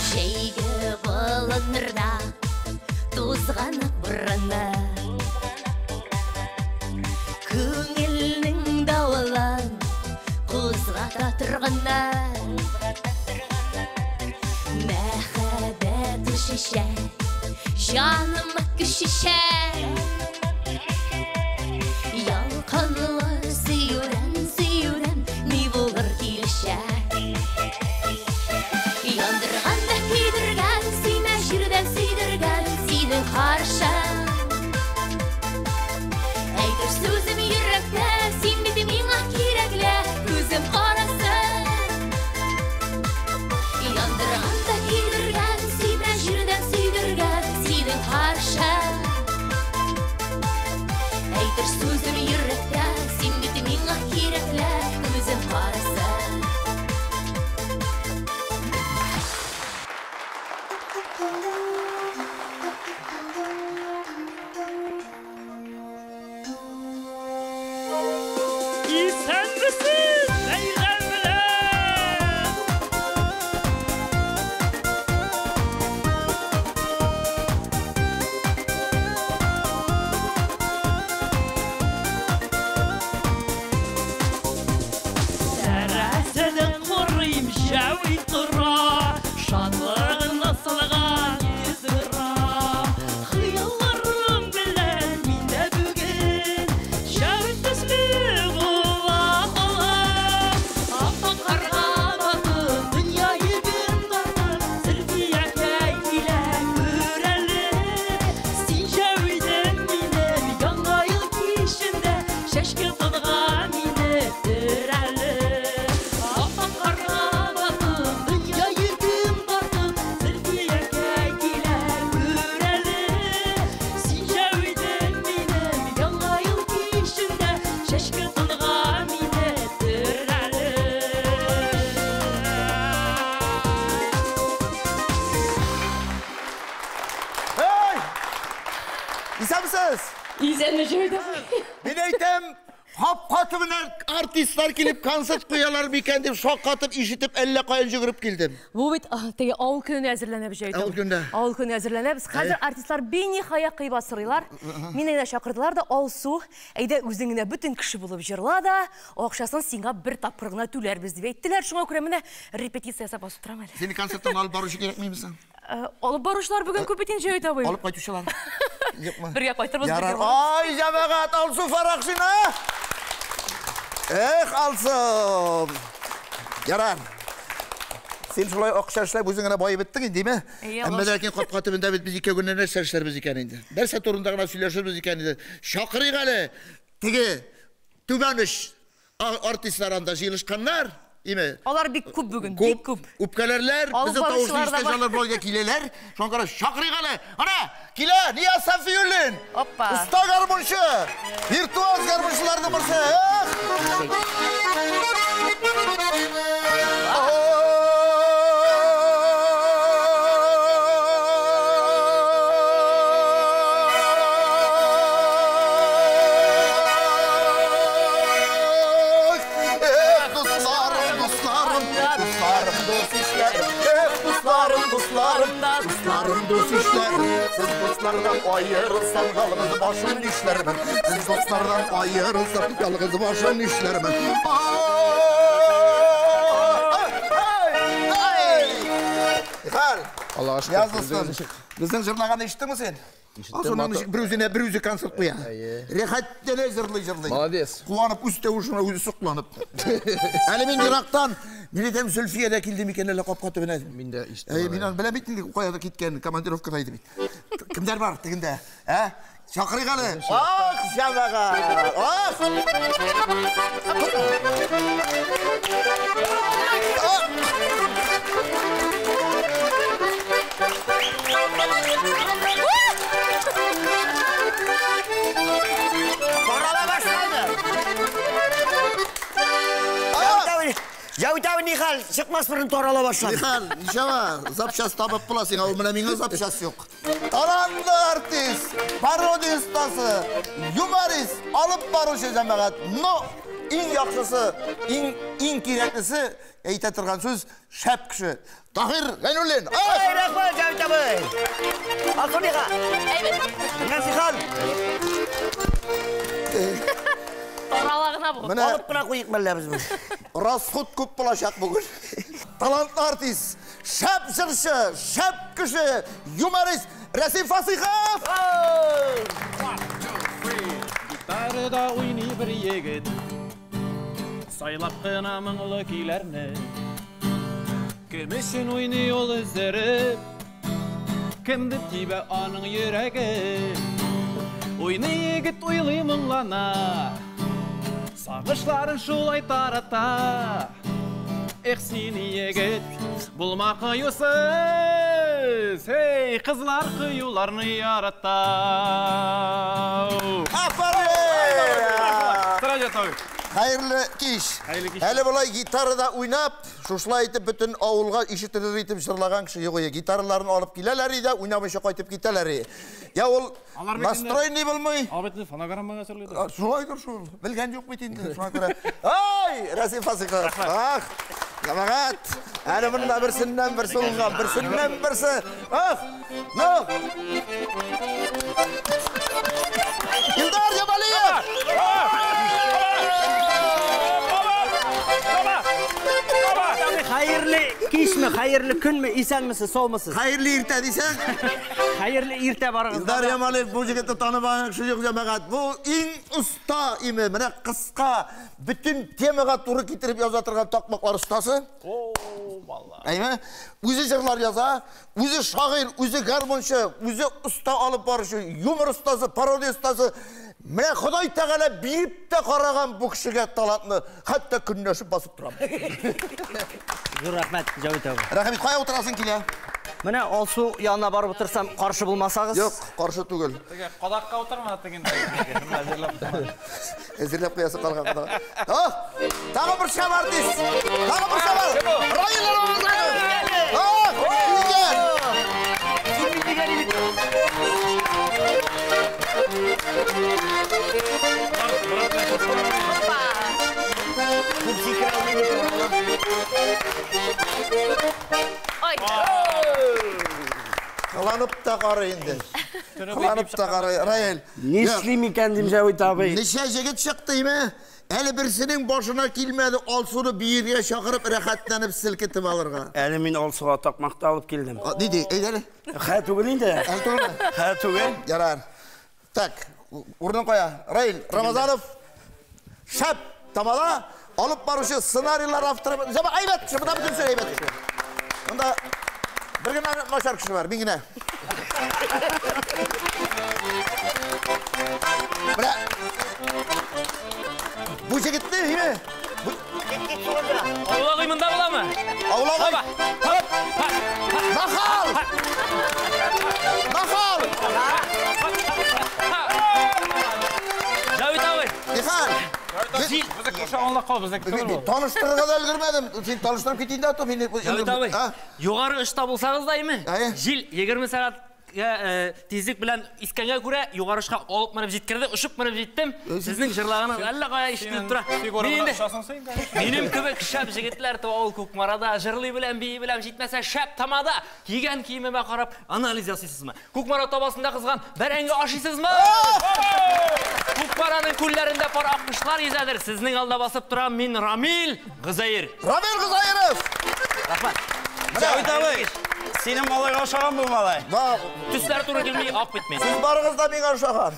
Җәйге болыннарда тузганак бураны, Күңелнең давылын кузгата торганы. Мәхәббәт шешә, җаныма көчешә. Ялкынлы сөюдән, сөюдән ни булыр киләчәк? Яндырган да көйдергән, сөймә җирдән сөйдергән синең каршың. Әйтер сүзем йөрәктә, син бит миңа кирәкле, күзем карасы. Яндырган да көйдергән, сөймә җирдән сөйдергән синең каршың. Әйтер сүзем йөрәктә, син бит миңа кирәкле, күзем карасы. Исәнмесез, бәйрәм белән! Тәрәзәдән карыйм, Җәвит тора, шатлыгын асылган 100 грамм. Хыялларым белән мин дә бүген Җәвит төсле була алам. Ап-ак карга батып, дөнья йөген тартып, Зөлфиякәй килә, күр әле. Син Җәвитем минем, Яңа ел кичендә чәчкә тотга мине төр әле. Ап-ак карга батып, дөнья йөген тартып, Зөлфиякәй килә, күр әле. Син Җәвитем минем, Яңа ел кичендә чәчкә тотга мине төр әле. Hey! Исәнмесез? Исәнме, Җәвит абый. Мин әйтәм, капка төбенә артистлар килеп концерт куялар микән дип шаккатып ишетеп әллә каян йөгереп килдем. Бу бит теге авыл көненә әзерләнәбез, Җәвит Авыл абый. көненә. Авыл көненә әзерләнәбез. Хәзер артистлар биниһая кыйба сорыйлар. Мине генә чакырдылар да, Алсу, әйдә үзең генә бөтен кеше булып җырла да, акчасын сиңа бер тапкыр гына түләрбез дип әйттеләр. Шуңа күрә менә репетиция ясап басып торам әле. Сине концерттан алып баручы кирәкмиме соң? Алып баручылар бүген күп бит инде, Җәвит абый. Алып кайтучылар. Юкмы? Бергә кайтырбыз, Ярар. бергә барырбыз. Ай, җәмәгать, Алсу Фаракшина! Эх, Алсу! Ярар. Син шулай акча эшләп үзең генә баеп беттең инде, димме? Әйе, Әмма Аллаһ. ләкин капка төбендә бит без икәү генә нәрсә эшләрбез икән инде? Нәрсә турында гына сөйләшербез икән инде? Чакырыйк әле. Теге түбән оч артистлар анда җыелышканнар, име? Алар бик күп бүген, бик күп. Үпкәләрләр, Алып безнең тавышны баручылар да ишеткән бар. алар болай киләләр. Шуңа күрә чакырыйк әле. Ана, килә Нияз Сафиуллин. Опа. Уста гармунчы, виртуоз гармунчыларның берсе. Эх! Эх, дусларым, дусларым, дусларым, дус ишләрем. Эх, дусларым, дусларым, дусларым, дус ишләрем. Сез дуслардан аерылсам, ялгыз башым нишләрмен? Сез дуслардан аерылсам, ялгыз башым нишләрмен? Хәл. Аллаһка шөкер. Яз дустым. Безнең җырлаганны ишеттеңме син? Ишеттем, Алсуның ата. бер үзенә бер үзе концерт куя. Әйе. Рәхәтләнә җырлый җырлый. Молодец. Куанып үз тавышына үзе сокланып. Әле мин ерактан, мин әйтәм, Зөлфия дә килде микән әллә капка төбенә? Мин дә ишеттем. Әй, мин аны беләм бит инде, кая киткән, командировкада иде бит. Кемнәр бар тегендә? Ә? Чакырыйк әле. Ах, җәмәгать! Ах! Тарала башлады. Җәвит абый, Нихәл, чыкмас борын тарала башлады. Нихәл, ничава, запчас табып була сиңа, ул менә миңа запчас юк. Талантлы артист, пародия остасы, юморист, алып баручы җәмәгать. Но иң яхшысы, иң кирәклесе, әйтә торган сүз, шәп кеше. Таһир Гайнуллин. Ай, рәхмәт, Җәвит абый. Алсу Ниха. Әйбәт. Нәсихал. Тарала гына бу. Менә Алып кына куйык мәллә без бу. Расход күп булачак бүген. Талантлы артист, шәп җырчы, шәп кеше, юморист Рәсим Фасыйхов! Гитарада уйный бер егет, сайлап кына моңлы көйләрне. Кем өчен уйный ул өздереп, кемдер тибә аның йөрәге. Уйный егет, уйлый, моңлана, сагышларын шулай тарата. Эх, син егет, булма кыюсыз, эй, кызлар кыюларны ярата. Афәрин! Сразу Хәерле кич. Хәерле кич. Әле болай гитарада уйнап, шушылай итеп бөтен авылга ишетелер итеп җырлаган кеше юк иде. Гитараларын алып киләләр иде, уйнамыйча кайтып китәләр иде. Я ул Алар бит инде- настройный булмый. Алар бит инде фонограммага җырлый. Шулайдыр шул. Белгән юк бит инде. Шуңа күрә. Ай, Рәсим Фасыйхов. Ах, җәмәгать. Әле монда берсеннән берсе уңган, берсеннән берсе. Ах, ну. Илдар Ямалиев! Хәерле кичме, хәерле көнме, исәнмесез, саумысыз? Хәерле иртә дисәң? Хәерле иртә барыгызга. Илдар Ямалиев бу егетне танымаган кеше юк, җәмәгать. Бу иң оста име, менә кыска, бөтен темага туры китереп яза торган такмаклар остасы. О, валла. Әйме? Үзе җырлар яза, үзе шагыйрь, үзе гармунчы, үзе оста алып баручы, юмор остасы, пародия остасы. Менә Ходай Тәгалә биреп тә караган бу кешегә талантны, хәтта көнләшеп басып торам. Зур рәхмәт, Җәвит абый. Рәхмәт, кая утырасың килә? Менә Алсу янына барып утырсам, каршы булмасагыз. Юк, каршы түгел. Теге кадакка утырма тегендә. Әзерләп куясы калган кадак. Ах, тагы бер шәп артист. Тагы бер шәп артист. Раил Рамазанов. Ах, килгән. Ой. Кыланып та карый инде. Кыланып та карый, Раил. Нишлим икән дим, Җәвит абый. Ничә җегет чыкты име? Әле берсенең башына килмәде Алсуны биергә чакырып, рәхәтләнеп селкетеп алырга. Әле мин Алсуга такмак та алып килдем. Ни ди? Әйдә әле. Хә түгел инде. Әле түгелме? Хә түгел. Ярар. Так, урының кая? Раил Рамазанов. Шәп тамада, алып баручы, сценарийлар авторы. Җәмә әйбәт кеше, монда бөтен сүз әйбәт кеше. Монда бер генә начар кеше бар, мин генә. Менә бу җегетне, име? Аулак монда буламы? Аулак. Нахал! Нахал! Җәвит абый. Нихал! Безне кушаганлык кал, безне түгел ул. Таныштырырга да өлгермәдем. Син таныштырып кит инде, а то мине. Җәвит абый. Югары очта булсагыз да име? Әйе. Җил 20 сәгать тизлек белән искәнгә күрә югары очка алып менеп җиткерде, очып менеп җиттем. Сезнең җырлаганыгыз әллә кая ишетелеп тора. Мин инде минем кебек шәп җегетләр туа ул Кукмарада, җырлый белән, бии белән, җитмәсә шәп тамада. Кигән киемемә карап анализ ясыйсызмы? Кукмара табасында кызган бәрәңге ашыйсызмы? Кукмараның күлләрендә пар аккошлар йөзәдер. Сезнең алда басып торам мин Рамил Гозәир. Рамил Гозәиров! Рәхмәт. Җәвит абый, синең малайга ошаган бу малай. Төсләр туры килми, ак бит мин. Сез барыгыз да миңа ошаган.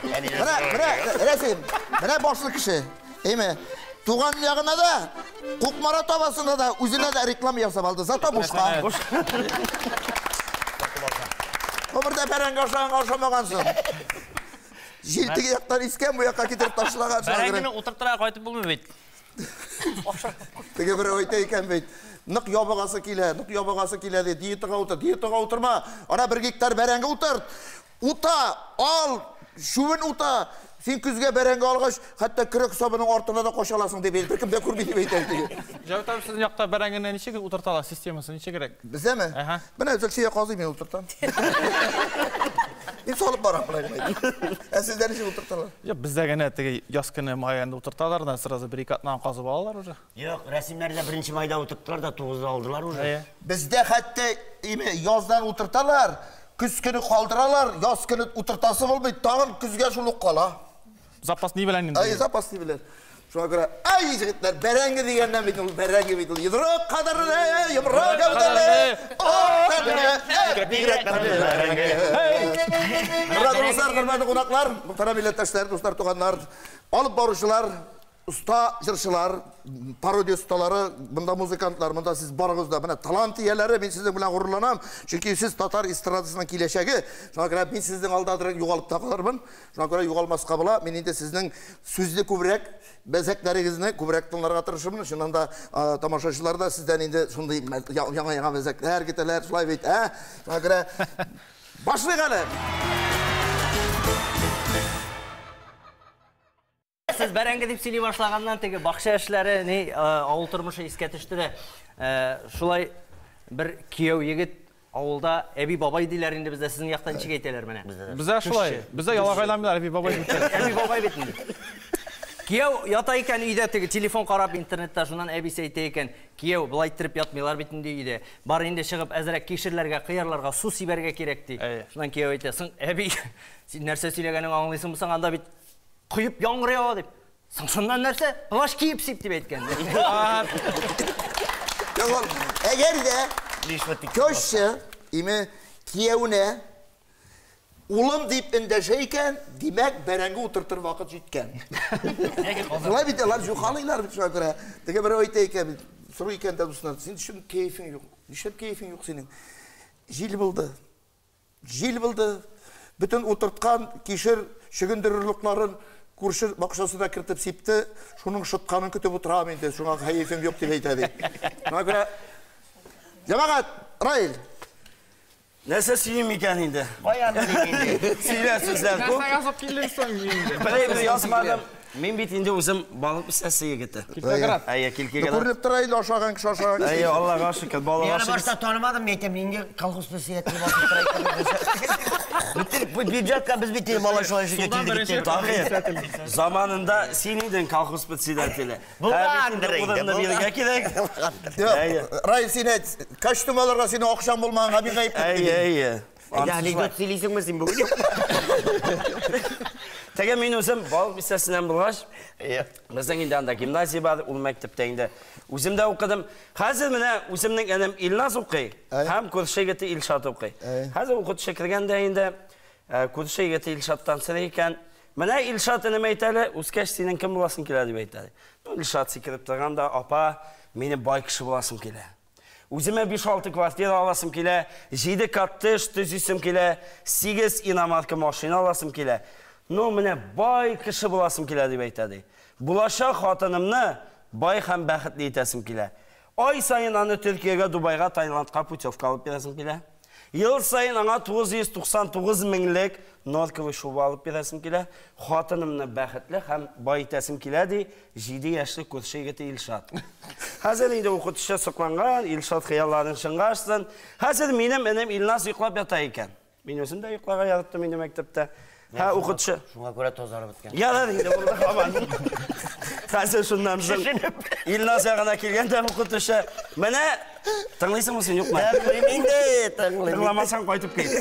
Менә, менә, Рәсим, менә башлы кеше. Әйме? Туган ягына да, Кукмара табасына да, үзенә дә реклама ясап алды. Зато бушка. Гомердә бәрәңге ашаганга ошамагансың. Җил теге яктан искән, бу якка китереп ташлаган. Бәрәңгене утыртырга кайтып булмый бит. Теге берәү әйтә икән бит. Нык ябыгасы килә, нык ябыгасы килә ди. Диетага утыр, диетага утырма. Ана бер гектар бәрәңге утырт. Ута, ал, шүбен ута. Син көзгә бәрәңге алгач, хәтта көрәк сабының артына да каша аласың дип, беркем дә күрми дип әйтә теге. Җәвит абый, сезнең якта бәрәңгене ничек утырталар, системасы ничегрәк? Бездәме? Менә Зөлфия казый, мин утыртам. Мин салып барам болай гына. Ә сездә ничек утырталар? Юк, бездә генә теге яз көне май аенда утырталар да, сразу бер-ике атнадан казып алалар уже. Юк, рәсемнәрдә 1 майда утырттылар да 9-да алдылар уже. Бездә хәтта яздан утырталар, көз көне калдыралар, яз көне утыртасы булмый, тагын көзгә шул ук кала. Запас ни белән инде? Ай, запас ни белән. Шуңа күрә, ай, егетләр, бәрәңге дигәннән бит ул, бәрәңге бит ул. Йодрык кадерле, йомры гәүдәле, ак тәнле, бигрәк тәмле бәрәңге. Хөрмәтле дуслар, хөрмәтле кунаклар, мөхтәрәм милләттәшләр, дуслар, туганнар, алып баручылар, уста җырчылар, пародия осталары, монда музыкантлар, монда сез барыгыз да менә талант ияләре, мин сезнең белән горурланам, чөнки сез татар эстрадасының киләчәге. Шуңа күрә мин сезнең алда югалып та калырмын. Шуңа күрә югалмаска була. Мин инде сезнең сүзле күбрәк, бәзәкләрегезне күбрәк тыңларга тырышырмын. Чыннан да тамашачылар да сездән инде шундый яңа-яңа бәзәкләр көтәләр, шулай бит, ә? Шуңа күрә башлыйк әле. Сез бәрәңге дип сөйли башлаганнан теге бакча эшләре, ни, авыл тормышы искә төште дә. Шулай бер кияү егет авылда әби бабай диләр инде бездә, сезнең якта ничек әйтәләр менә? Бездә шулай. Бездә ялагайланмыйлар, әби бабай дип. Әби бабай бит инде. Кияү ята икән өйдә теге телефон карап интернетта, шуннан әбисе әйтә икән, кияү болай иттереп ятмыйлар бит инде өйдә. Бар инде чыгып әзрәк кишерләргә, кыярларга су сибәргә кирәк ди. Шуннан кияү әйтә, соң әби, син нәрсә сөйләгәнеңне аңлыйсыңмы соң, анда бит коеп яңгыр ява дип. Соң шуннан нәрсә? Плащ киеп сип дип әйткән. Әгәр дә теща име кияүенә улым дип эндәшә икән, димәк, бәрәңге утыртыр вакыт җиткән. Шулай бит, алар югалыйлар бит шуңа күрә. Теге берәү әйтә икән, сорый икән дә дусына, син шуның кәефең юк. Нишләп кәефең юк синең? Җил булды. Җил булды. Бөтен утырткан кишер чөгендерерлыкларын күрше бакчасына кертеп сипте, шуның шытканын көтеп утырам инде, шуңа кәефем юк дип әйтә ди. Шуңа күрә, җәмәгать, Раил. Нәрсә сөйлим икән инде? Каян белим инде? Сөйлә сүзләр күп. Нәрсә язып килдең соң инде? Берәй-бер язмадым. Мин бит инде үзем балык бистәсе егете. Килкеград. Әйе, Килкеград. Күренеп тора инде, ашаган кеше, ашаган кеше. Әйе, Аллага шөкер, балык Мин аны ашыйбыз. башта танымадым, мин әйтәм, нинди колхоз председателе басып тора икән. Бөтен бюджетка без бит инде малай шулай эшкә килдек бит. Таһир, заманында син идең колхоз председателе. Булгандыр инде, Урынны бирергә кирәк. Юк, Раил, син әйт, костюм алырга синең акчаң булмаганга мин гаепле. Әйе, әйе. Әйдә, анекдот сөйлисеңме син бүген? Теге мин үзем балык бистәсеннән булгач, безнең инде анда гимназия бар, ул мәктәптә инде үзем дә укыдым. Хәзер менә үземнең энем Илназ укый һәм күрше егете Илшат укый. Хәзер укытучы кергәндә инде күрше егете Илшаттан сорый икән, менә Илшат энем әйтә әле, үскәч синең кем буласың килә дип әйтә. Илшат сикереп торган да, апа, минем бай кеше буласым килә. Үземә 5-6 квартира аласым килә, 7 коттедж төзисем килә, 8 иномарка машина аласым килә. Ну, менә бай кеше буласым килә дип әйтә ди. Булачак хатынымны бай һәм бәхетле итәсем килә. Ай саен аны Төркиягә, Дубайга, Таиландка путевка алып бирәсем килә. Ел саен аңа 999 меңлек норковый шуба алып бирәсем килә. Хатынымны бәхетле һәм бай итәсем килә ди 7 яшьлек күрше егете Илшат. Хәзер инде укытучы сокланган, Илшат хыялларын чынга ашсын. Хәзер минем энем Илназ йоклап ята икән. Мин үзем дә йокларга яраттым инде мәктәптә. Һә, укытучы. Шуңа күрә тазарып беткән. Ярар инде, булды һаман. Хәзер шуннан соң Илназ ягына килгәндә укытучы, менә тыңлыйсыңмы син, юкмы? Тыңлыйм инде, тыңлыйм. Тыңламасаң кайтып кит.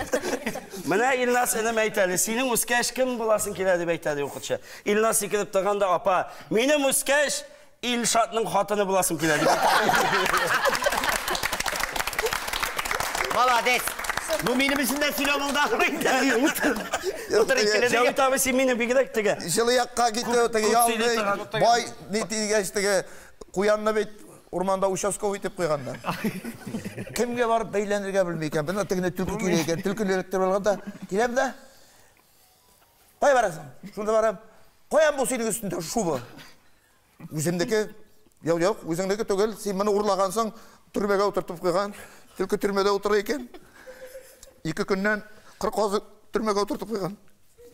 Менә Илназ энем әйтә әле, синең үскәч кем буласың килә дип әйтә ди укытучы. Илназ сикереп торган да, апа, минем үскәч Илшатның хатыны буласым килә дип әйтә. Молодец. Бу минем өчен дә сөйләү булды ахыры инде. Утыр икеле. Җәвит абый, син мине бигрәк теге. Җылы якка китте, теге ялгый, бай ни дигәч теге куянны бит урманда участковый итеп куйганнар. Кемгә барып бәйләнергә белми икән. Менә тегене төлке килә икән, төлкене эләктереп алган да, киләм дә. Кая барасың? Шунда барам. Каян бу синең өстендә шуба? Үземнеке. Юк, юк, үзеңнеке түгел. Син моны урлагансың, төрмәгә утыртып куйган. Төлке төрмәдә утыра икән. 2 көннән 40 казы төрмәгә утыртып куйган.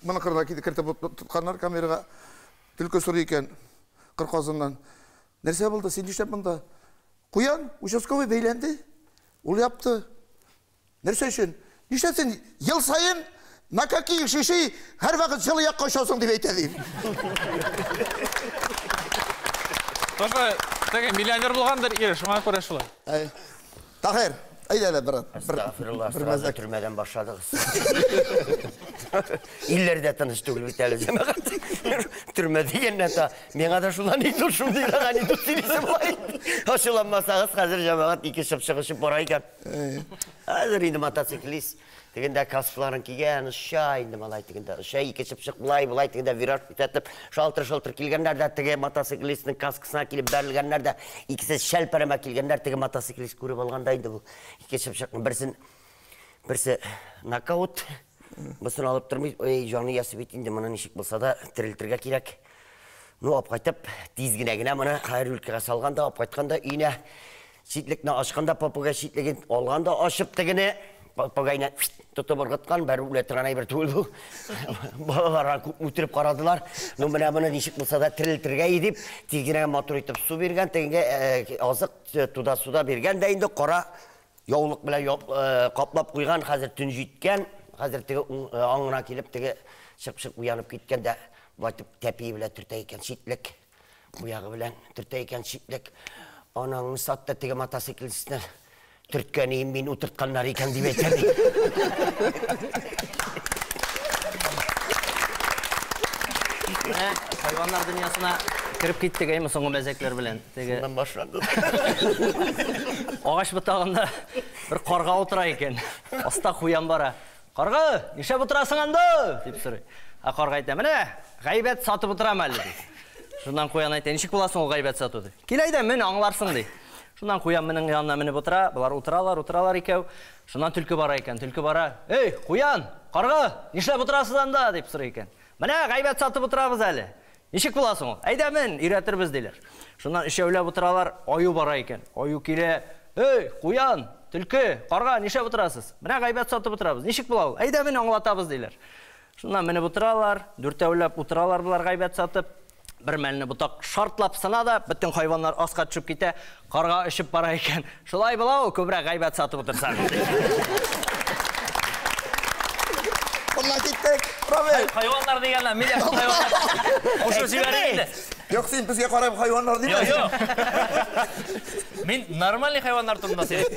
Моны кырда кертеп тотканнар камерага. Төлке сорый икән кыр казыннан. Нәрсә булды? Син нишләп монда? Куян участковый бәйләнде. Ул япты. Нәрсә өчен? Нишләп син ел саен на какие шиши һәрвакыт җылы якка очасың дип әйтә ди. Тоже теге миллионер булгандыр ире, шуңа күрә шулай. Таһир, әйдә әле брат. Әстәгъфирулла, сразу төрмәдән башладыгыз. Илләрдә тыныч түгел бит әле, җәмәгать. Төрмә дигәннән та миңа да шулай ни шундыйрак анекдот сөйлисе була. Ачуланмасагыз, хәзер җәмәгать ике чыпчык очып бара икән. Хәзер инде мотоциклист тегендә каскларын кигән, оча инде малай тегендә. Оча ике чыпчык болай, болай тегендә вираж күтәртеп, шалтыр-шалтыр килгәннәр дә теге мотоциклистның каскасына килеп бәрелгәннәр дә, икесе шәлпәрәмә килгәннәр, теге мотоциклист күреп алганда инде бу ике чыпчыкның берсен берсе нокаут, бусын алып тормый, эй, җаны иясе бит инде, моны ничек булса да терелтергә кирәк. Ну, алып кайтып, тиз генә генә моны хәер өлкәгә салган да, алып кайткан да өенә читлекне ачкан да, попугай читлеген алган да, ачып тегене попугайны тотып ыргыткан, бәр үлә торган әйбер түгел бу. Балалар күп үтереп карадылар. Ну, менә моны ничек булса да терелтергә дип, тиз генә матур итеп су биргән, тегенгә азык туда суда биргән дә инде кара яулык белән каплап куйган, хәзер төн җиткән, хәзер теге аңына килеп, теге чыпчык уянып киткән дә, батып тәпи белән төртә икән читлек, буягы белән төртә икән читлек. Анаңны сатты теге мотоциклистны. Төрткәнем мин утыртканнар икән дип әйтәм. Менә хайваннар дөньясына кереп киттек, әйме, соңгы мәзәкләр белән. Теге Шуннан башланды. Агач ботагында бер карга утыра икән. Аста куян бара. Карга, нишләп утырасың анда? Дип сорый. Ә карга әйтә, менә гайбәт сатып утырам әле, ди. Шуннан куян әйтә, ничек буласың ул гайбәт сату, ди. Кил әйдә, мен аңларсың, ди. Шуннан куян менең янына менеп утыра, болар утыралар, утыралар икәү. Шуннан төлке бара икән, төлке бара. Эй, куян, карга, нишләп утырасыз анда, дип сорый икән. Менә гайбәт сатып утырабыз әле. Ничек буласың ул? Әйдә мен, өйрәтербез, диләр. Шуннан өчәүләп утыралар, аю бара икән. Аю килә. Эй, куян, төлке, карга, нишләп утырасыз? Менә гайбәт сатып утырабыз. Ничек була ул? Әйдә мен аңлатабыз, диләр. Шуннан менеп утыралар, дүртәүләп утыралар болар гайбәт сатып. Бер мәлне ботак шартлап сына да, бөтен хайваннар аска төшеп китә, карга очып бара икән. Шулай була ул, күбрәк гайбәт сатып утырсаң. Моннан киттек, Равил. Хайваннар дигәннән, мин дә шул хайваннар. Кушып җибәрим инде. Юк, син безгә карап хайваннар димә. Юк, юк. Мин нормальный хайваннар турында сөйлим.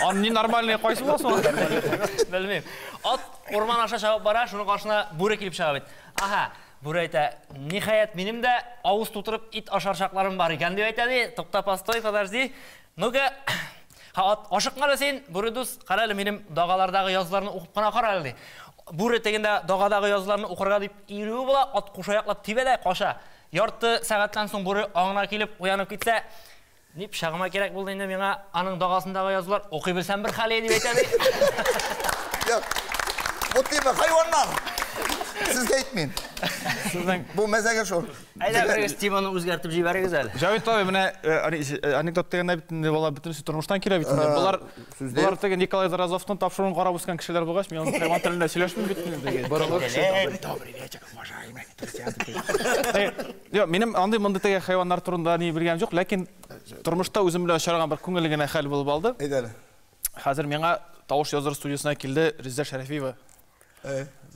Ан не нормальный кайсы була соң? Белмим. Ат урман аша чабып бара, шуның каршына бүре килеп чыга бит. Аһа, бүре әйтә, ниһаять минем дә авыз тутырып ит ашар чакларым бар икән дип әйтә ди. Тукта, постой, подожди. Ну-ка, ха, ат, ашыкма әле син, бүре дус, кара әле минем дагалардагы язуларны укып кына кара әле ди. Бүре тегендә дагадагы язуларны укырга дип иелүе була, ат кушаяклап тибә дә каша. Ярты сәгатьтән соң бүре аңына килеп уянып китсә, ни пычагыма кирәк булды инде миңа аның дагасындагы язулар, укый белсәм бер хәл дип әйтә ди. Юк. Бу тема хайваннар. Сезгә әйтмим. Сезнең бу мәзәге шул. Әйдә, берегез теманы үзгәртеп җибәрегез әле. Җавит абый, менә анекдот дигәндә бит инде бала бөтенесе тормыштан килә бит инде. Болар болар теге Николай Заразовның тапшыруын карап үскән кешеләр булгач, мин аның хайван телендә сөйләшмим бит инде. Борынгы кеше. Добрый вечер, уважаемые друзья. Юк, минем андый мондый теге хайваннар турында ни белгәнем юк, ләкин тормышта үзем белән очраган бер күңелле генә хәл булып алды. Әйдә әле. Хәзер миңа тавыш яздыру студиясенә килде Резеда Шәрәфиева.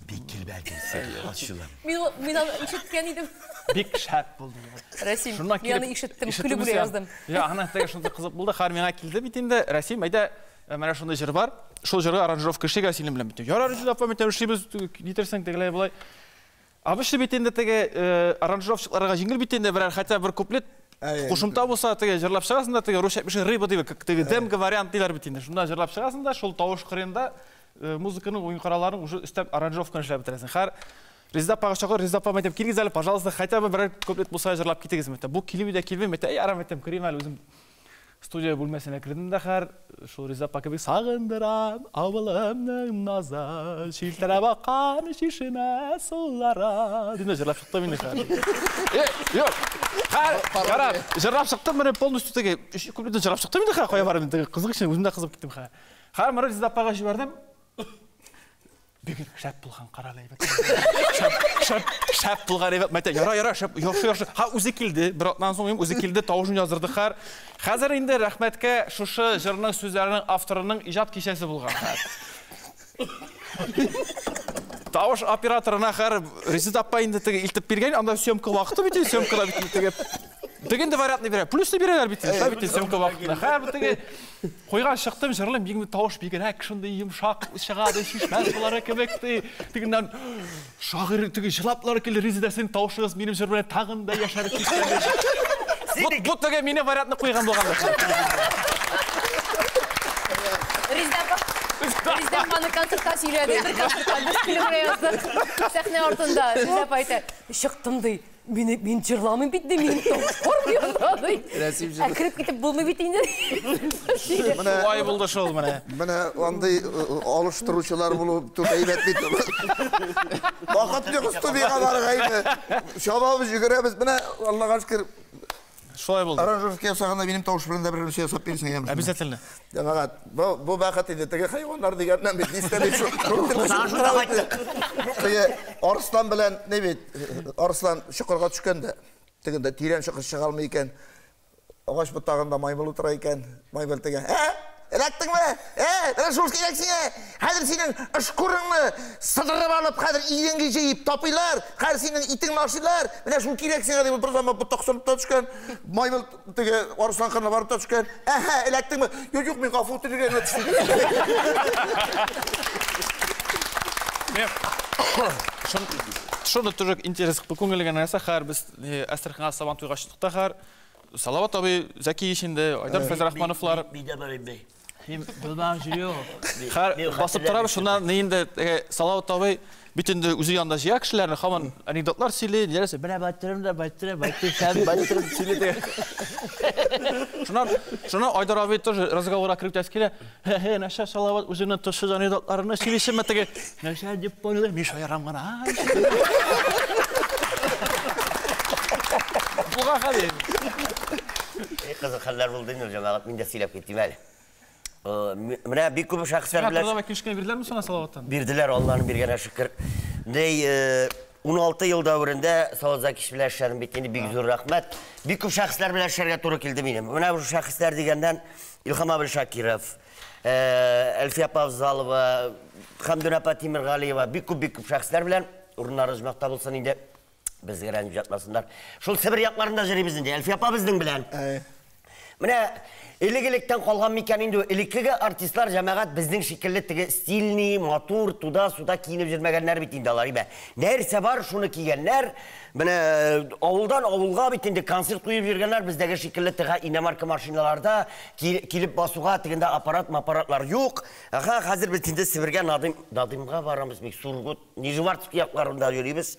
Бик килбәтсез, ачулам. Мин аны ишеткән идем. Бик шәп булды. Рәсим, Шуннан мин аны килеп, ишеттем, ишеттеңме көлеп үк син? яздым. Я, ана теге шундый кызык булды. Хәр миңа килде бит инде. Рәсим, әйдә, менә шундый җыр бар. Шул җырга аранжировка эшлик синең белән бит. Ярар, Резеда апа, мин эшлибез, нитерсең тегеләй болай. Обычно бит инде теге аранжировщикларга җиңел бит инде берәр хотя бер куплет кушымта булса, теге җырлап чыгасың да, теге русча әйтмешли рыба дип, теге демка вариант диләр бит инде. Шунда җырлап чыгасың да, шул тавыш кырыенда музыканың уен коралларын уже өстәп аранжировканы эшләп бетерәсең. Хәр Резеда апага чакыр, Резеда апа әйтәм, килегез әле, пожалуйста, хотя бы берәр куплет булса җырлап китегез, әйтәм. Бу килми дә килми, әйтәм, әй, арам, әйтәм, керим әле үзем студия бүлмәсенә кердем дә хәр, шул Резеда апа кебек сагындырам авылымның назы, челтерәп аккан чишмә сулары. Дип җырлап чыктым инде хәр. Юк. Хәр, ярар, җырлап чыктым, менә полностью теге өч куплетны җырлап чыктым инде хәр, кая барып инде, кызык өчен үзем дә кызып киттем хәр. Хәр, моны Резеда апага җибәрдем. Бигер шәп булган, карале әйбәт. Шәп, шәп булган әйбәт. Мәйтә, яра, яра, шәп, яхшы, яхшы. Ха, үзе килде. Бер атнадан соң үзе килде, тавышын яздырды хәр. Хәзер инде рәхмәткә шушы җырның сүзләренең авторының иҗат кичәсе булган хәр. Тавыш операторына хәр Резеда апа инде теге илтеп биргән, анда съемка вакыты бит, съемкада бит теге. Теге инде вариантны бирә, плюсны бирәләр бит, шулай бит съемка вакытында. Хәр теге куйга чыктым, җырлыйм, бик тавыш бигрәк шундый йомшак чыга, ди, чишмә сулары кебек, ди. Тегеннән шагыйрь теге җылаплар килде, Резеда, синең тавышыгыз минем җыр белән тагын да яшәреп киткән. Бу теге мине вариантны куйган булган. Резеда апа, Резеда апаны концертта сөйләде, бер концертта без килеп яздык. Сәхнә артында Резеда апа әйтә, чыктым ди. Мин җырламыйм бит ди, минем тавыш бармый анда ди. Ә кереп китеп булмый бит инде. Шулай булды шул менә. Менә андый алыштыручылар булу түк әйбәт бит. Вакыт юк студиягә барырга инде. Чабабыз, йөгерәбез. Менә Аллага шөкер. Шулай булды. Аранжировка ясаганда минем тавыш белән дә бер нәрсә ясап бирсең, яме. Обязательно. Җәмәгать, бу бәхет инде теге хайваннар дигәннән бит нистәли шул. Теге арыслан белән ни бит, арыслан чокырга төшкән дә, тегендә тирән чокыр чыга алмый икән. Агач ботагында маймыл утыра икән. Маймыл теге, "Ә, эләктеңме? Ә, менә шул кирәк сиңа. Хәзер синең ышкурыңны сыдырып алып, хәзер идәнгә җыеп тапыйлар, хәзер синең итеңне ашыйлар. Менә шул кирәк сиңа" дип бер заман ботак сынып та төшкән. Маймыл теге арыслан кырына барып та төшкән. Әһә, эләктеңме? Юк, юк, мин гафу үтенергә генә төштем. Шуны тоже интерес күңелгә нәрсә, хәр без Әстерханга Сабан туйга чыктык та хәр. Салават абый, Зәки инде, Айдар Фәйзрахмановлар. Хәр басып торабыз, шуннан инде Салават абый бит инде үзе янында җыя кешеләрне, һаман анекдотлар сөйли, нәрсә, менә баттырым да, баттырым, баттырым, баттырым сөйли ди. Шуннан Айдар абый тоже разговорга кереп китәсе килә. Хе-хе, нәрсә Салават үзенең тышсыз анекдотларны сөйлисеңме теге? Нәрсә дип понял, мин шаярам гына. Буга хәле. Кызык хәлләр булды инде, җәмәгать, мин дә сөйләп китим әле. Менә бик күп шәхесләр белән... Трудовая книжканы бирделәрме сиңа Салаваттан? Бирделәр, Алланың биргәнә шөкер. 16 ел дәверендә Салават Закич белән эшләдем бит инде, бик зур рәхмәт. Бик күп шәхесләр белән эшләргә туры килде минем. Менә бу шәхесләр дигәннән Илһам абый Шакиров, Әлфия апа Авзалова, Хәмдүнә апа Тимергалиева, бик күп шәхесләр белән урыннары оҗмахта булсын инде. Безгә рәнҗеп ятмасыннар. Шул Себер якларында йөрибез инде. Әлфия апа безнең белән. Менә элек-электән калган микән инде элеккеге артистлар җәмәгать безнең шикелле теге стильный, матур, туда-суда киенеп йөрмәгәннәр бит инде алар, ибә. Нәрсә бар, шуны кигәннәр. Менә авылдан авылга бит инде концерт куеп йөргәннәр, бездәге шикелле теге иномарка машиналарда килеп басуга тегендә аппарат-маппаратлар юк. Аха, хәзер без инде Себергә Надымга барабыз, бик Сургут, Нижегородск якларында йөрибез.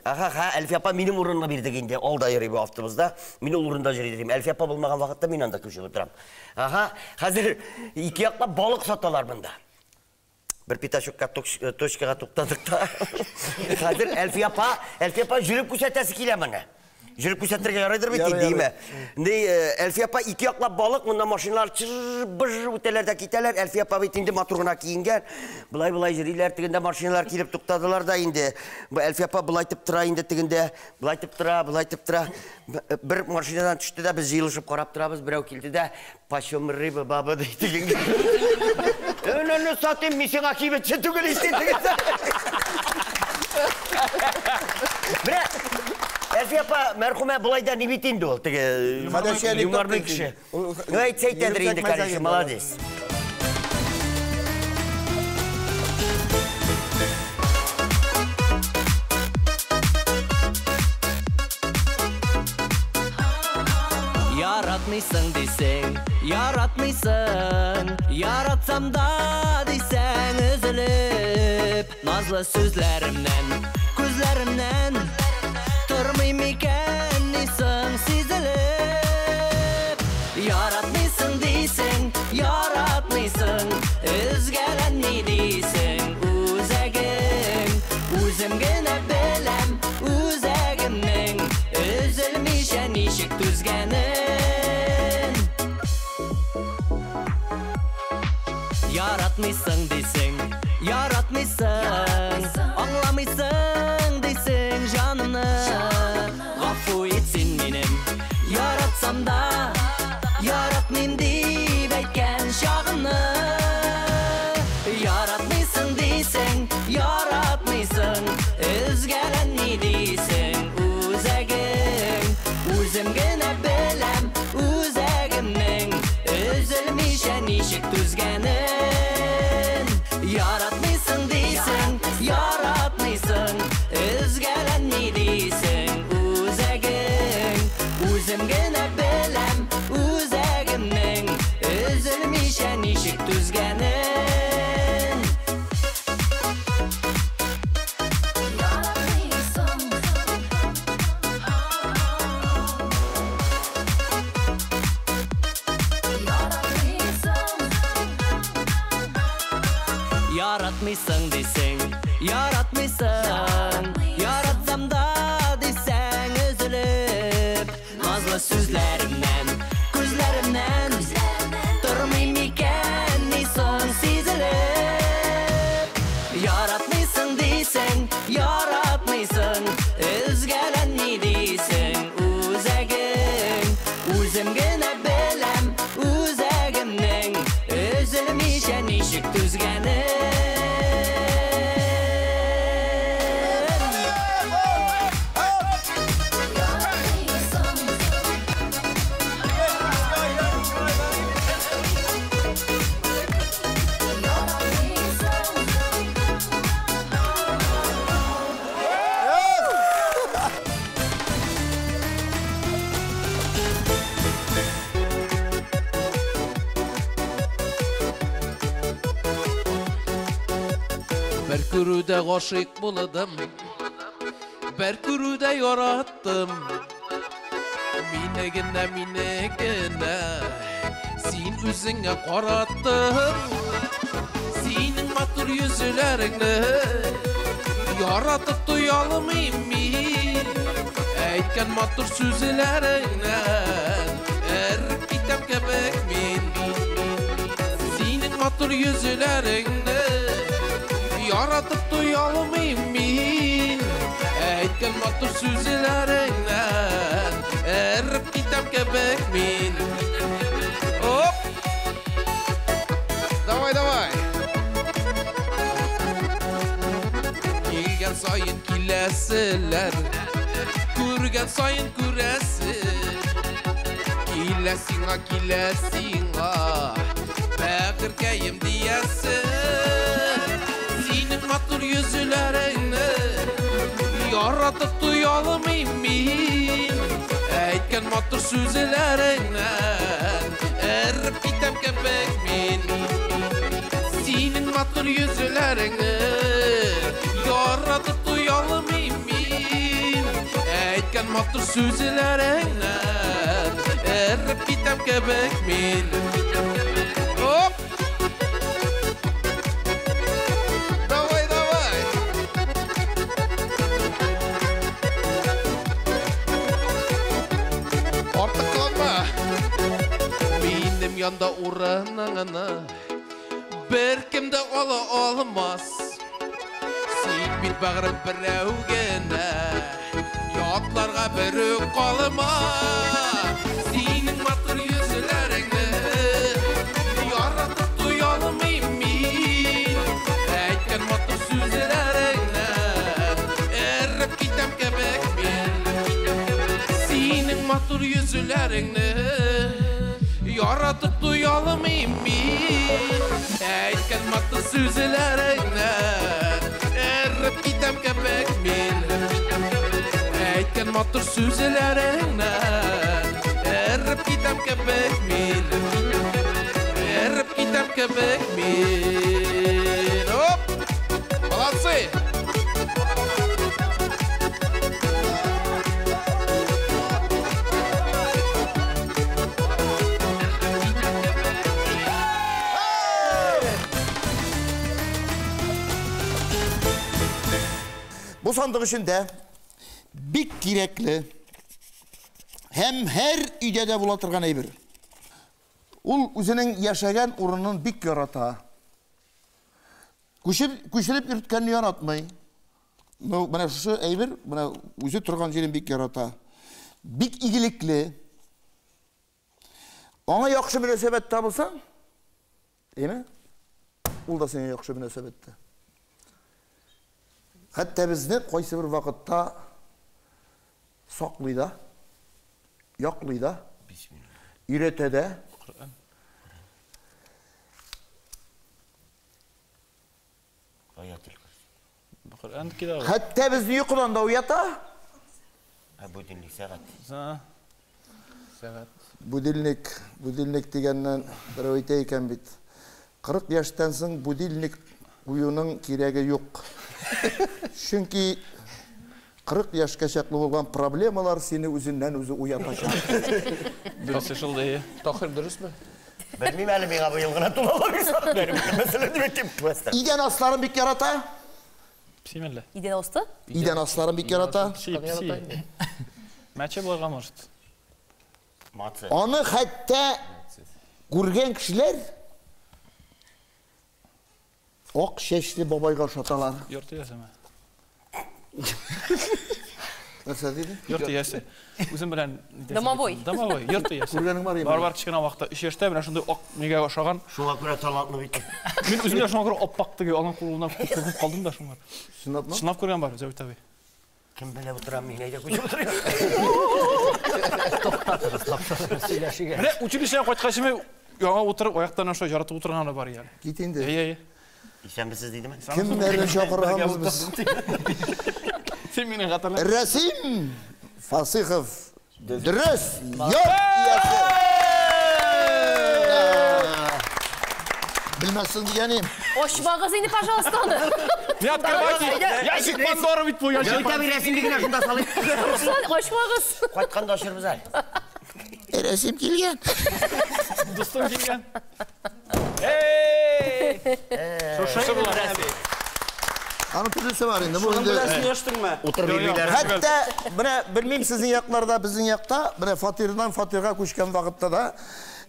Аха, ха, Әлфия апа минем урынны бирдек инде. Алда йөри бу автобуста. Мин ул урында йөри дим. Әлфия апа булмаган вакытта мин анда күчеп утырам. Аха, хәзер ике яклап балык саталар монда. Бер пятачокка точкага туктадык та. Хәзер Әлфия апа жүреп күрсәтәсе килә моны. Жүреп күрсәтергә ярыйдыр бит инде, димә. Инде Әлфия апа ике яклап балык, монда машиналар чыр-быр үтәләр дә китәләр. Әлфия апа бит инде матур гына киенгән. Былай-былай йөриләр, тегендә машиналар килеп туктадылар да инде. Бу Әлфия апа былай итеп тора инде тегендә, былай итеп тора, былай итеп тора. Бер машинадан төште дә без җыелышып карап торабыз, берәү килде дә, "Почем рыба, баба?" ди тегенгә. Өнәне сатыйм, мин сиңа кибетче түгел ич ди тегендә. Менә Әлфия апа мәрхүмә болай да ни бит инде ул, теге юморлы кеше. Ну, әйтсә әйтәдер инде, конечно, молодец. Яратмыйсың дисең, яратмыйсың, яратсам да дисең өзелеп, назлы сүзләремнән, күзләремнән тормый микән нисең сизелеп. Яратмыйсың дисең, яратмыйсың, өзгәләнми дисең, үзәгең, үзем генә беләм, үзәгемнең өзелмичә ничек түзгәнен. Яратмыйсың дисең, Яратмыйсың, аңламыйсың дисең җанымны. Гафу ит син минем, яратсам да, яратмыйм дип әйткән чагымны. Яратмыйсың дисең, яратмыйсың, өзгәләнми дисең үзәгең. Үзем генә беләм үзәгемнең өзелмичә ничек түзгәнен. Яратмыйсың дисең, яратмыйсың, өзгәләнми дисең үзәгең. Үзем генә беләм үзәгемнең өзелмичә ничек түзгәнен. Яратмыйсың дисең, яратмыйсың, яратсам да дисәң өзелеп, назлы сүзләремнән, күзләремнән тормыйм микән ни соң сизелеп. Яратмыйсың дисең, яратмыйсың, өзгәләнми дисең үзәгең. Үзем генә беләм үзәгемнең өзелмичә ничек түзгәнен. Бер күрүдә гашыйк булдым, бер күрүдә яраттым. Мине генә, мине генә син үзеңә караттың. Синең матур йөзләреңне яратып туя алмыйм мин. Әйткән матур сүзләреңнән эреп китәм кебек мин. Синең матур йөзләреңне яратып туя алмыйм мин. Әйткән матур сүзләреңнән эреп китәм кебек мин. Оп! Давай, давай! Килгән саен киләселәр, күргән саен күрәсе. Килә сиңа, килә сиңа, бәгырькәем диясе. Синең матур йөзләреңне яратып туя алмыйм мин. Әйткән матур сүзләреңнән эреп китәм кебек мин. Синең матур йөзләреңне яратып туя алмыйм мин. Әйткән матур сүзләреңнән эреп китәм кебек мин. Оп! Давай, давай! Артык кыланма! Минем янда урыныңны беркем дә ала алмас. Син бит бәгърем берәү генә, ятларга берүк калма. Синең матур йөзләреңне яратып туя алмыйм мин. Әйткән матур сүзләреңнән эреп китәм кебек мин. Синең матур йөзләреңне яратып туя алмыйм мин. Әйткән матур сүзләреңнән эреп китәм кебек мин. Әйткән матур сүзләреңнән эреп китәм кебек мин. Эреп китәм кебек мин. Оп! Молодцы! Бу сандык эчендә бик кирәкле һәм һәр өйдә дә була торган әйбер. Ул үзенең яшәгән урынын бик ярата. Күчереп йөрткәнне яратмый. Ну, менә шушы әйбер, менә үзе торган җирен бик ярата. Бик игелекле. Аңа яхшы мөнәсәбәттә булсаң, әйме? Ул да сиңа яхшы мөнәсәбәттә. Хәтта безне кайсы бер вакытта саклый да, яклый да, өйрәтә дә. Хәтта безне йокыдан да уята. Будильник сәгать. Сәгать. Будильник, будильник дигәннән берәү әйтә икән бит. 40 яшьтән соң будильник куюның кирәге юк. Чөнки 40 яшькә чаклы булган проблемалар сине үзеннән үзе уятачак. Дөресе шул да. Тахир дөресме? Белмим әле, миңа быел гына тулалар. Мәсәлән, дип әйтим. Идән асларын бик ярата. Пси мәллә? Идән асты? Идән асларын бик ярата. Пси, пси. Мәче булырга может. Аны хәтта күргән кешеләр ак чәчле бабайга ошаталар. Йорт иясеме? Нәрсә диде? Йорт иясе. Үзем белән Домовой. Домовой, йорт иясе. Күргәнең бар Бар, бар, кечкенә вакытта 3 яшьтә менә шундый ак нигә ошаган. Шуңа күрә талантлы бит. Мин үзем дә шуңа күрә аппак теге аның кулына куркып калдым да шуңа. Чынлапмы? Чынлап күргән бар, Җәвит абый. Кем белә утырам, мин әйдә күчеп утырыйм. Туктатыгыз, тапшырыгыз, сөйләшегез. Менә училищедан кайткач мин яңа утырып, аяктан аша жаратып утырганы бар әле. Кит инде. Әйе, әйе. Исәнмесез дидеме? Кемнәрне чакырганбыз без? Син мине хәтерлә. Рәсим Фасихов дөрес йорт иясе. Белмәссең дигәнем. Ачмагыз инде, пожалуйста, аны. Не открывайте. Ящик Пандора бит бу, ящик. Җәвит абый Рәсимне генә шунда салыйк. Руслан, ачмагыз. Кайтканда ачырбыз әле. Рәсим килгән. Дустым килгән. Шушы була Рәсим. Аның төрлесе бар инде. Бу Шуның инде белән сөйләштеңме? Утырып йөрмиләр. Хәтта менә белмим сезнең якларда, безнең якта, менә фатирдан фатирга күчкән вакытта да,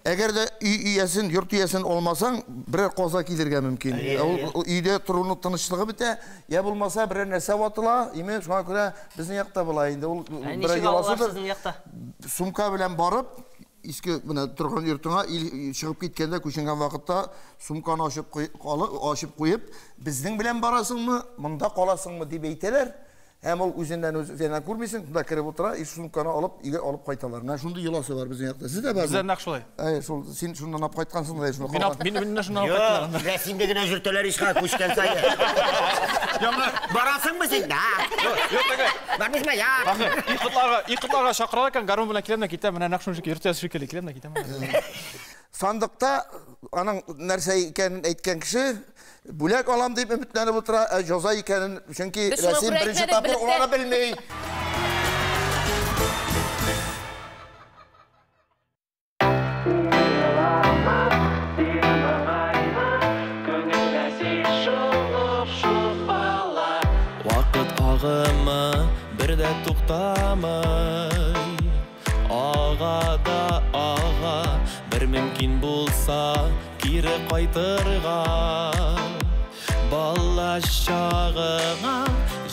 әгәр дә өй иясен, йорт иясен алмасаң, берәр каза килергә мөмкин. Ул өйдә торуның тынычлыгы бетә, я булмаса берәр нәрсә ватыла, име шуңа күрә безнең якта була инде. Ул Ә берәр ничек алалар йоласыдыр. сезнең якта? Сумка белән барып, иске менә торган йортыңа чыгып киткәндә, күченгән вакытта сумканы ачып куеп, безнең белән барасыңмы, монда каласыңмы дип әйтәләр. Һәм ул үзеннән үзе сәнән күрмисең, шунда кереп утыра, и сумканы алып өйгә алып кайталар. Менә шундый йоласы бар безнең якта. Сездә бармы? Бездә нәкъ шулай. Әй, шул син шуннан алып кайткансың да, шуны Мин калган. мин шуннан алып кайттылар. Юк, Рәсимне генә йөртәләр ишка күчкән саен. Яңа Барасыңмы син? Да. Юк, теге. Бармыйсыңмы? Я. Икотларга, икотларга чакыралар икән, гармун белән киләм дә китәм. Менә нәкъ шушы йорт иясе шикелле киләм дә китәм. Сандыкта аның нәрсә икәнен әйткән кеше бүләк алам дип өметләнеп утыра, ә җәза икәнен, чөнки Без шуңа Рәсим күрә беренче әйтмәдек, тапкыр белеп ул аны белми. Вакыт агымы бер дә туктамый. Ага да ага, бер мөмкин булса кире кайтырга. Бала чагыңа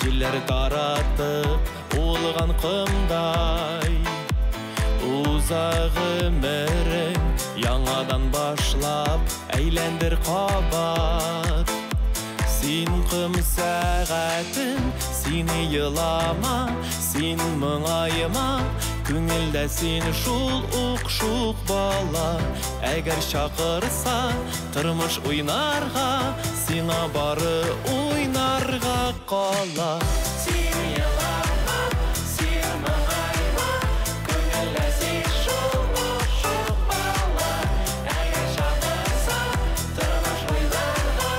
җилләр таратып улган комдай. Уза гомерең яңадан башлап әйләндер кабат. Син кым сәгатем, сине елама, син моңайма, күңелдә син шул ук шук бала. Әгәр чакырса тормыш уйнарга, сиңа бары уйнарга кала. Син елама, син моңайма, күңелдә син шул ук шук бала. Әгәр чакырса тормыш уйнарга,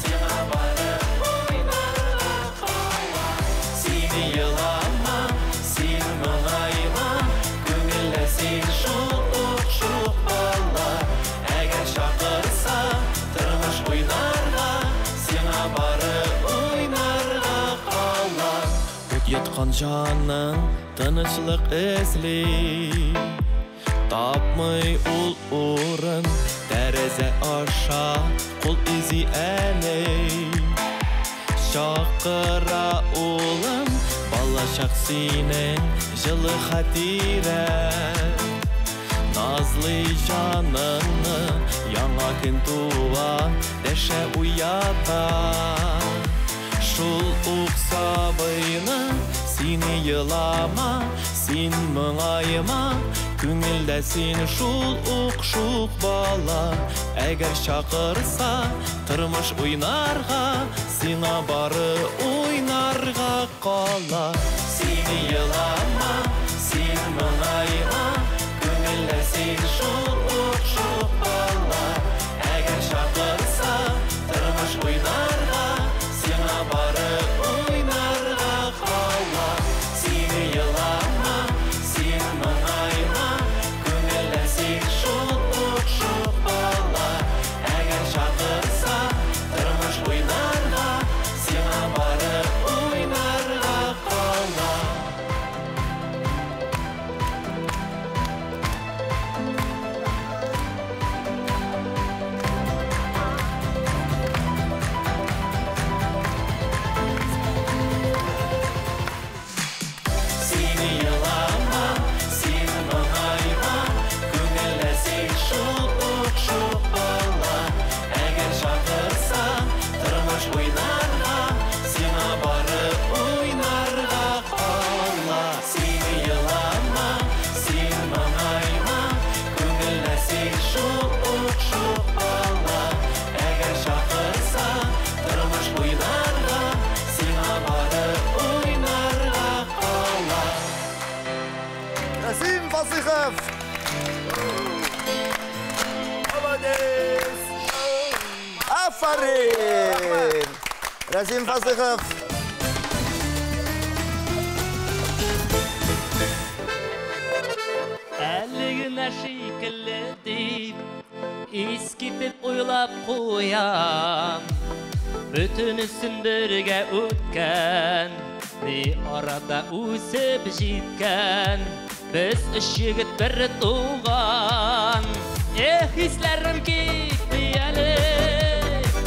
сиңа бары уйнарга кала. Син елама, син моңайма, күңелдә син шул ук шук бала. Әгәр чакырса тормыш уйнарга, сиңа бары уйнарга кала. Ут йоткан җаның тынычлык эзли, тапмый ул урын, тәрәзә аша кул изи әле. Чакыра улым, балачак синең җылы хатирә. Назлы җаныңны яңа көн туа, дәшә уята. Шул ук сабыйны сине елама, син моңайма, күңелдә син шул ук шук бала. Әгәр чакырса тормыш уйнарга, сиңа бары уйнарга кала. Сине елама, син моңайма, күңелдә син шул ук шук бала. Әгәр чакырса тормыш уйнарга, сиңа бары уйнарга кала. Сине елама, син моңайма, күңелдә син шул ук шук бала. Әгәр чакырса тормыш уйнарга, сиңа бары уйнарга кала. Сине елама, син моңайма, күңелдә син шул ук шук бала. Әгәр чакырса тормыш уйнарга, сиңа бары уйнарга кала. Сине елама, син моңайма, күңелдә син шул ук шук бала. Әгәр чакырса тормыш уйнарга, сиңа бары уйнарга кала. Рәсим Фасыйхов! Молодец! Афәрин! Рәсим Фасыйхов! Әле генә шикелле дип, ис китеп уйлап куям. Бөтенесен бергә үткән, ни арада үсеп җиткән. Без өч егет бер туган. Эх, хисләрем китми әле,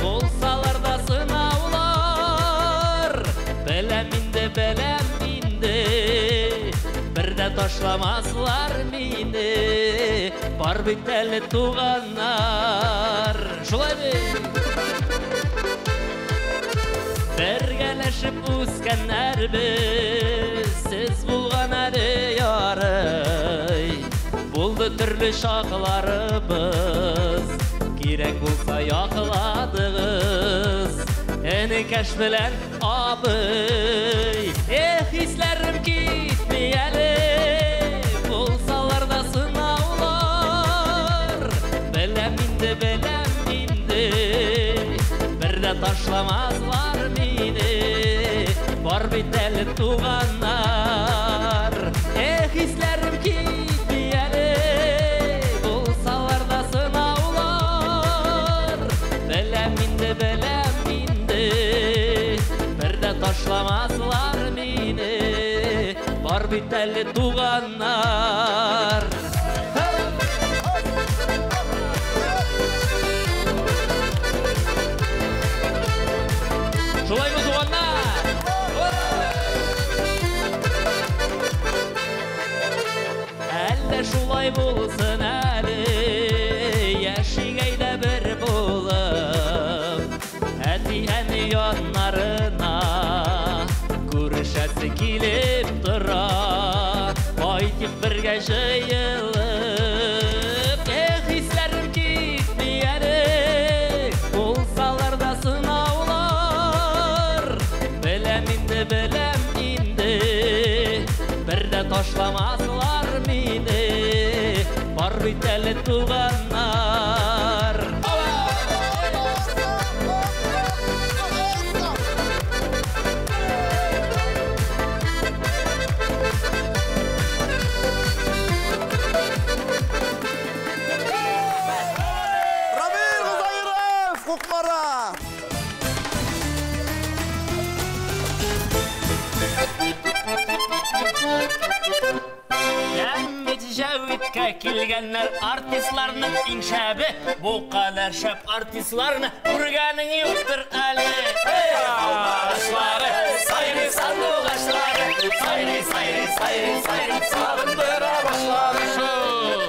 булсалар да сынаулар. Беләм инде, беләм инде, бер дә ташламаслар мине. Бар бит әле туганнар. Шулай бит? Бергәләшеп үскәннәр без, сез булган әле ярый. Булды төрле чакларыбыз, кирәк булса якладыгыз. Энекәш белән абый. Эх, хисләрем китми әле, булсалар да сынаулар. Беләм инде, беләм инде, бер дә ташламаслар мине. Бар бит әле туганнар. Эх, хисләрем китми әле, булсалар да сынаулар. Беләм инде, беләм инде, бер дә ташламаслар мине. Бар бит әле туганнар. Шулаймы, туганнар? Әллә шулай булсын әле, яшик әйдә бер булып. Әти-әни яннарына күрешәсе килеп тора. Кайтып бергә җыелып. Эх, хисләрем китми әле, булсалар да сынаулар. Беләм инде, беләм инде, бер дә ташламаслар мине. Бар бит әле туганнар. Рамил Гозәиров, Кукмара! Ләм бит җәүиткә Безгә килгәннәр артистларның иң шәбе. Бу кадәр шәп артистларны күргәнең юктыр әле. Алмагачлары, сайрый сандугачлары, сайрый, сайрый, сайрый, сайрый, сагындыра башлады шул.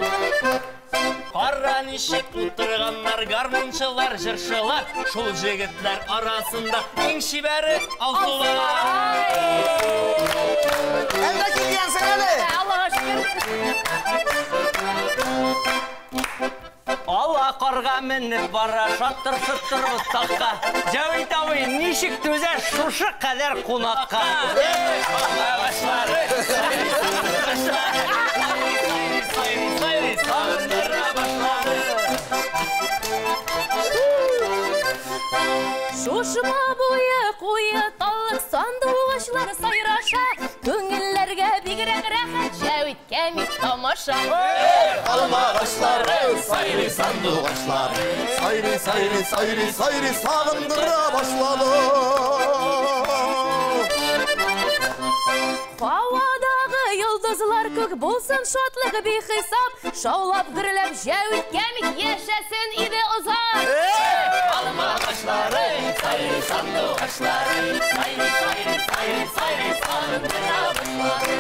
Кара ничек утырганнар гармунчылар, җырчылар, шул җегетләр арасында иң чибәре Алсулар. Әллә килгәнсең әле? Аллага шөкер. Ала карга менеп бара, шаттыр-шыттыр ботакка. Җәвит абый, ничек түзә шушы кадәр кунакка? Алмагачлары, сайрый сандугачлары, сайрый, сайрый, сайрый, сагындыра башлады. Шушма буе куе таллык сандугачлар сайраша, күңелләргә бигрәк рәхәт, Җәвиткә мин тамаша. Алмагачлары, сайрый сандугачлары, сайрый, сайрый, сайрый, сайрый, сагындыра башлады. Һавадагы йолдызлар күк булсын шатлык бихисап, шаулап гөрләп Җәвиткә мин яшәсен иде озак. Алмагачлары, сайрый сандугачлары, сайрый, сайрый, сайрый, сайрый, сагындыра башлады.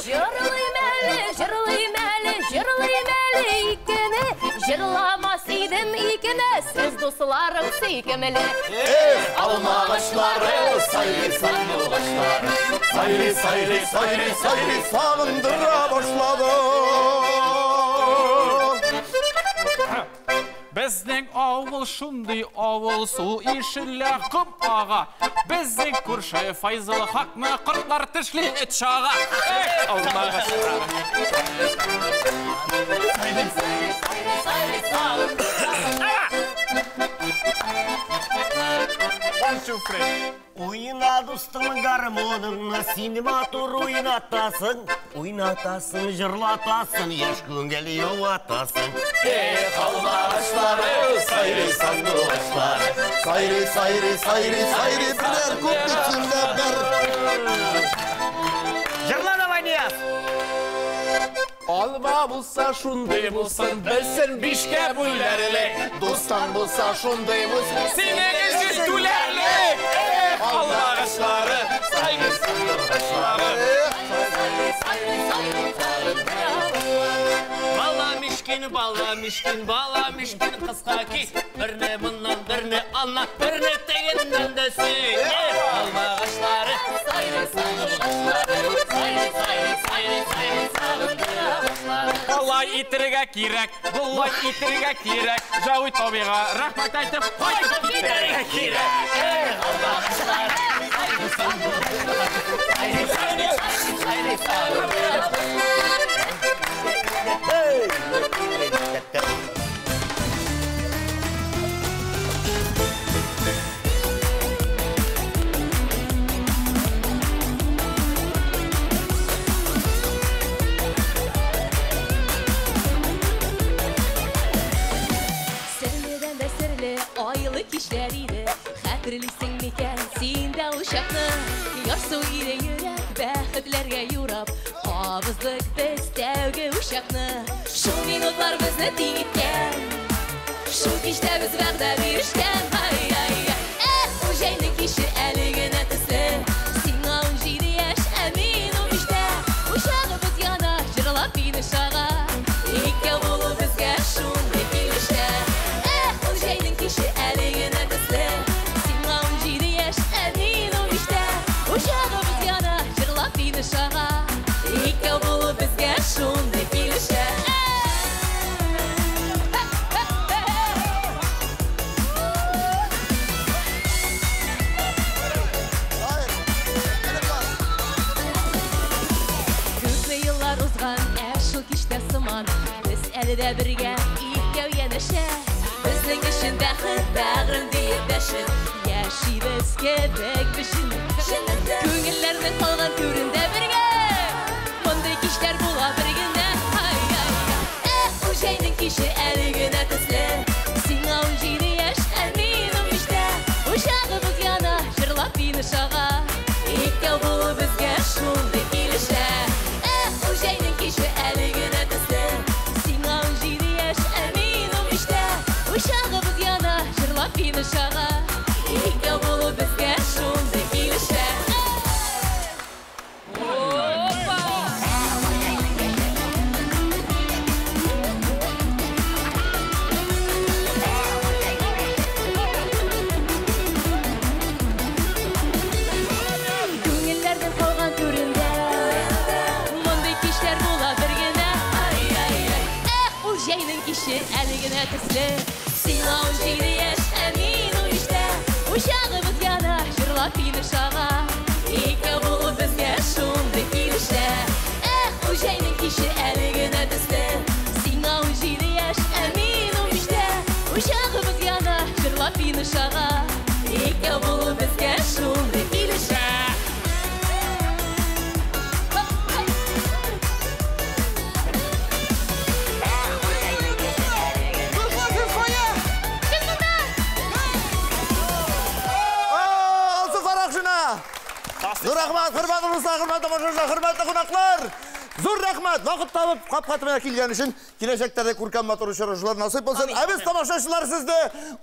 Җырлыйм әле, җырлыйм әле, җырлыйм әле икене, җырламас идем икене, сез дусларым сөйкемле. Эх, алмагачлары, сайрый сандугачлары, сайрый, сайрый, сайрый, сайрый, сагындыра башлады. Безнең авыл шундый авыл, су ишелә ком ага. Безнең күрше Файзыл хакны кортлар тешли эт чага. Эх, алмагачлары. One, two, three. Уйна, дустым, гармоныңны, син матур уйнатасың, уйнатасың, җырлатасың, яшь күңел юатасың. Эх, алмагачлары, сайрый сандугачлары, сайрый, сайрый, сайрый, сайрый, берәр күп битсен дә бер. Җырла давай, Нияз! Алма булса шундый булсын, белсен бишкә бүләрлек. Дустан булса шундый булсын, Синең өчен түләрлек. Эх, алмагачлары, сайрый сандугачлары. Бала мишкин, бала мишкин, бала мишкин кыска ки. Берне моннан, берне аннан, берне тегеннән дә сөй. Эх, алмагачлары, сайрый сандугачлары, сайрый, сайрый, сайрый, сайрый, сагындыра башлады. Болай итергә кирәк, болай итергә кирәк. Җәвит абыйга рәхмәт әйтеп кайтып китәргә кирәк. Эх, алмагачлары, сайрый сандугачлары, сайрый, сайрый, сайрый, сагындыра башлады. Серледән дә серле айлы кичләр иде, хәтерлисең микән син дә ул чакны? Ярсу иде йөрәк бәхетләргә юрап, кабыздык без тәүге учакны. Шул минутлар безне тиң иткән, шул кичтә без вәгъдә бирешкән. Ай-ай-ай, эх, ул җәйнең киче әле генә төсле. Сиңа 17 яшь, ә мин 15-тә. Учагыбыз яна, җырлап инеш ага. Икәү булу безгә шундый килешә. Эх, ул җәйнең киче әле генә төсле. Сиңа 17 яшь, ә мин 15-тә. Учагыбыз яна, җырлап инеш ага. Икәү булу безгә шундый килешә. Күпме еллар узган, ә шул кичтә сыман без әле дә бергә икәү янәшә. Безнең өчен бәхет бәгърем диеп дәшеп, яшибез кебек бөчен. Күңелләрнең калган түрендә бергә, мондый кичләр була бер генә. Ай-ай-ай, эх, ул җәйнең киче әле генә төсле. Сиңа 17 яшь, ә мин 15-тә. Учагыбыз яна, җырлап инеш ага. Икәү булу безгә шундый килешә. киче әле генә төсле. Сиңа 17 яшь, ә мин 13тә. Учагыбыз яна, җырлап инеш ага. Икәү булу безгә шундый килешә. Эх, ул җәйнең киче әле генә төсле. Сиңа 17 яшь, ә мин 13тә. Учагыбыз яна, җырлап инеш ага. Икәү булу безгә шундый килешә. Алсу Фарахшина! Зур рәхмәт, хөрмәтле дуслар, хөрмәтле тамашачылар, хөрмәтле кунаклар! Зур рәхмәт, вакыт табып, капка төбенә килгән өчен киләчәктә дә күркәм матур очрашулар насыйп булсын. Ә без тамашачылар сезне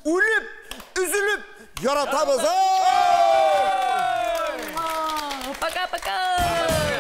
үлеп, өзелеп яратабыз. Пока-пока!